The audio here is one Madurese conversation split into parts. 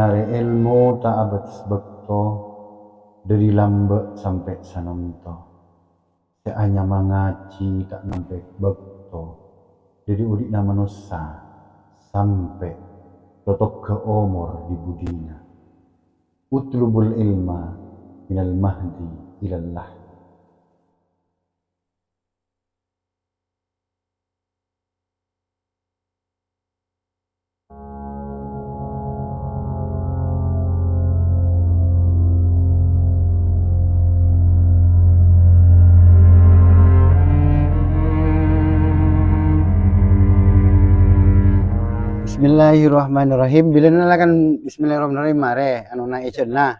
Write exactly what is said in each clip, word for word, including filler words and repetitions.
Arè èlmo ta' abâtes bâkto, dhâri lambâ' sampè' sanonto. Sè anyama ngajhi ta' nampè bâkto, dhâri odi'na manossa sampè' totogghâ omor dhi-budhina. Utlubul ilma minal mahdi ilal lahdi. Bismillahirrahmanirrahim. Bilâ nalakan Bismillahirrahmanirrahim, marè, anona èjhâna.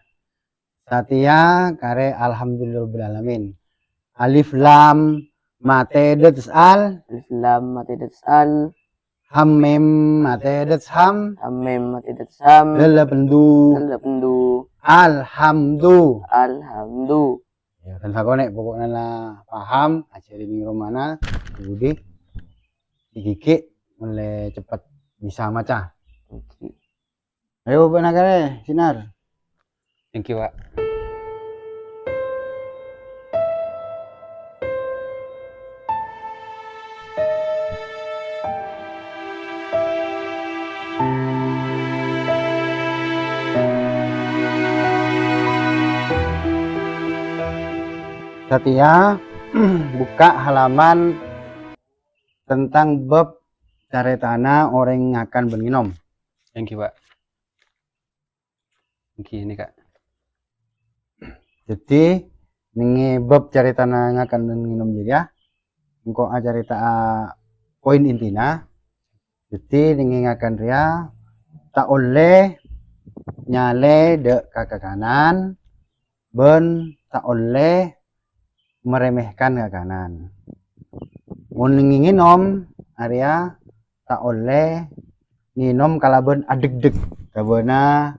Satèya karè alhamdulillahirabbil alamin. Alif lam matè dâtès al. Alif lam matè dâtès al. Ham mim matè dâtès ham. Ham mim matè dâtès ham. Dâlâ pendu. Dâlâ pendu. Alhamdu. Alhamdu. Ya, kan sakonè' pokokna la paham, ajhâri neng romana, budi, digigik, mulai cepet bisa maca. Oke. Ayo, Pak Nakare, sinar. Thank you, Pak. Satèya bukka' halaman tentang bab carètana orèng ngakan bân ngènom. Thank you, Pak. Ghi, nèka. Dhâddhi, nèngè bab carètana ngakan bân ngènom jârèya, engko' acarèta'a poin intina. Dhâddhi, nèngè ngakan rèya ta' ollè nyalè dâ' ka kakanan, bân ta' ollè meremehkan kakanan. Mon nèngè ngènom, arèya ta' ollè ngènom kalabân adhegdheg, sabâna,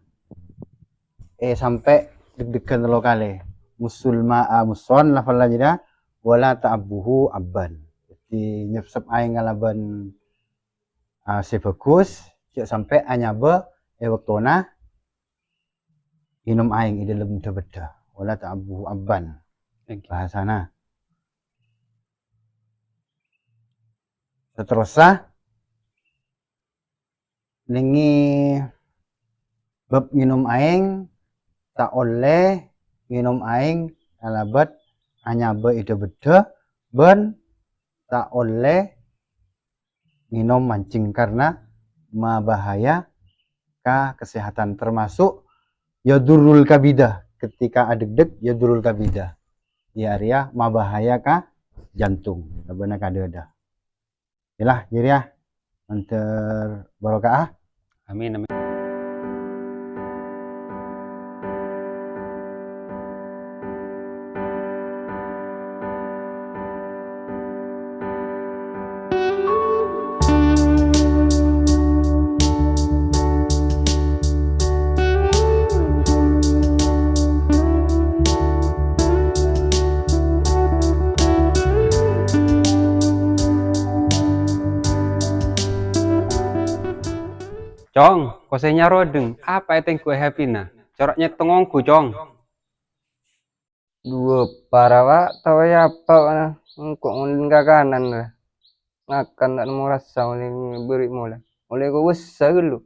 eh, sampè' dhegdhegghân tello kalè. Mussul ma'a musson, lafalla jârèya, "Wala ta'abbuhu abban." Dhâddhi, nyepsep aèng kalabân, ah, sè bhâghus, jhâ' sampè' anyabâ è bâktona ngènom aèng è dhâlem dhâ-bâddhâ. "Wala ta'abbuhu abban." Thank you. Bhâsana. Saterrossa, nèngè bab ngènom aèng, ta' ollè ngènom aèng kalabân anyabâ è dhâ-bâddhâ, bân ta' ollè ngènom mancèng karna mabahaya ka kasèhadhân, termasuk yadurrul kabida, ketika adhegdheg yadurrul kabida, iyâ arèya mabahaya ka jantung, sabâna ka dâdâ. Iyâlah, jârèya, mandhâr barokah. Amin, amin. Cong, kosè nyaro dhâng, apa ètengghu è H P-na? Coro' nyèttong ongghu, Cong. Duwâ para, Pak, tao è apa, Pak, na? Engko' ngondhen kakanan, ra. Ngakan ta' nemmo rassa, ollè bâri' molè. Ollè kobâsa ghâllu.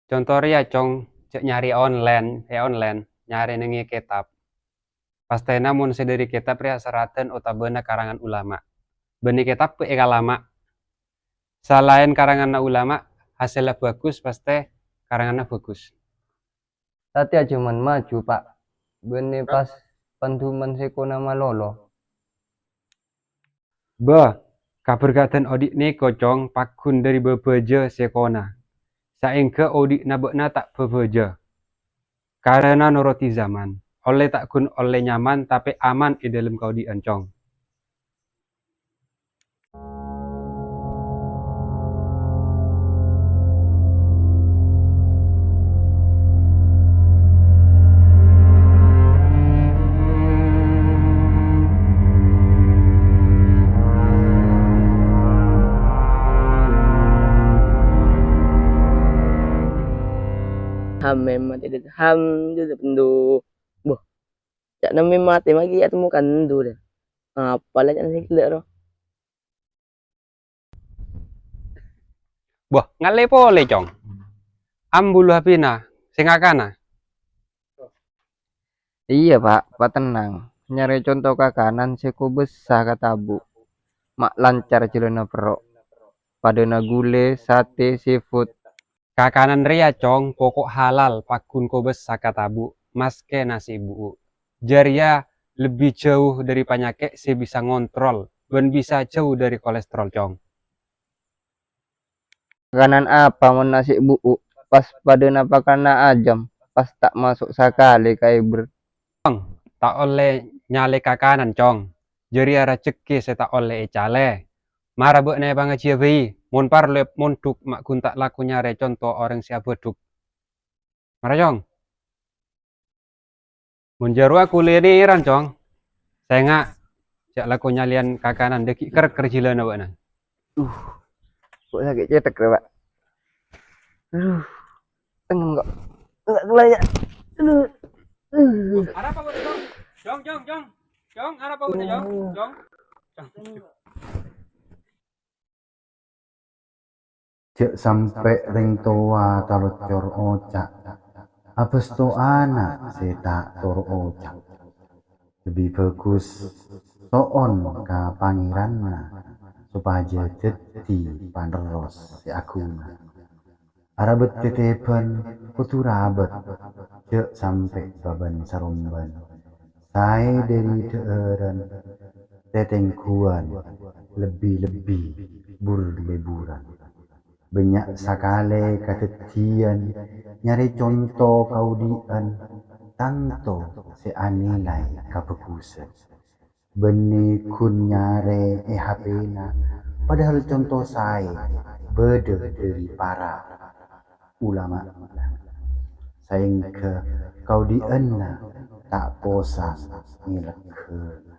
Conto rèya, Cong, jhâ' nyarè online, è online, nyarè nèngè kètab. Pastèna mon sè dhâri kètab rèya saradan otabâna karangan ulama. Bânnè kètab è kalama. Salaèn karanganna ulama, hasèlla bhâghus, pastè karanganna bhâghus. Satèya jhâman maju, Pak. Bânnè pas pandhuman sèkona malolo. Bâ, kaberkadhân odi' nèko, Cong, pagghun dhâri bhâbhâjâ sèkona. Saèngghâ odi'na bâ'na ta' bhâbhâjâ. Karana norodi zaman, ollè ta' ghun ollè nyaman tapè aman è dhâlem kaodi'ân, Cong. Memang tidak hamdu pendu. Boh, ca'na memang mati magi ya temu kandu deh. Apa lah ca'na sih gila roh. Boh, ngalle pole, Cong. Ambulu abina, sing akana. Iyâ, Pak, patennang. Nyarè conto kakanan sè kobâsa ka tabu'. Ma' lancar jhâlânna perro'. Padâna ghulâ, satè, seafood. Kakanan rèya, Cong, poko' halal, paggun kobâsa ka tabu', maskè nasè' bu'u'. Jârèya lebbi jhâu dhâri panyakè' sè bisa ngontrol bân bisa jhâu dhâri kolesterol, Cong. Kakanan apa mon nasè' bu'u'? Pas padâna pakanna ajâm, pas ta' maso' sakalè ka èbher. Ta' ollè nyalè kakanan, Cong. Jârèya rajhekkè sè ta' ollè ècalè. Mara bâ'na èpangajhiyâ bhâi, mon parlo mondhuk ma' ghun ta' lako nyarè conto orèng sè abâdhuk. Mara, Cong. Mon jârowa kulâ nèran, Cong. Sènga', jhâ' lako nyalèyan kakanan dhâggi' kerker jhilâna bâ'na. Kok sakè' cèthèk rè, Pak. Aduh, tengen kok. Enggak kelaya. Aduh. Arapa bâ'na, Cong? Cong, Cong, Cong. Cong, arapa bâ'na, Cong? Cong. Jhâ' sampè' rèng towa taloccor oca', abâsto ana' sè ta' toro' oca'. Lebbi bhâghus so'on ka Pangèranna sopajâ dhâddhi panerros sè aghuna. Arabât tètèbhân kodhu rabât, jhâ' sampè' bâbân-sarombân. Saè dhâri dhâ'ârân, tètèngghuwân, lebbi-lebbi bur-lèburân. Bânnya' sakalè kadhâddhiyân nyarè conto kaodi'ân tanto sè anilai kabhâghusân. Bânnè ghun nyarè è H P-na, padahal conto saè bâdâ dhâri para ulama'na. Saèngghâ kaodi'ânna ta' posang ngèlèghâ.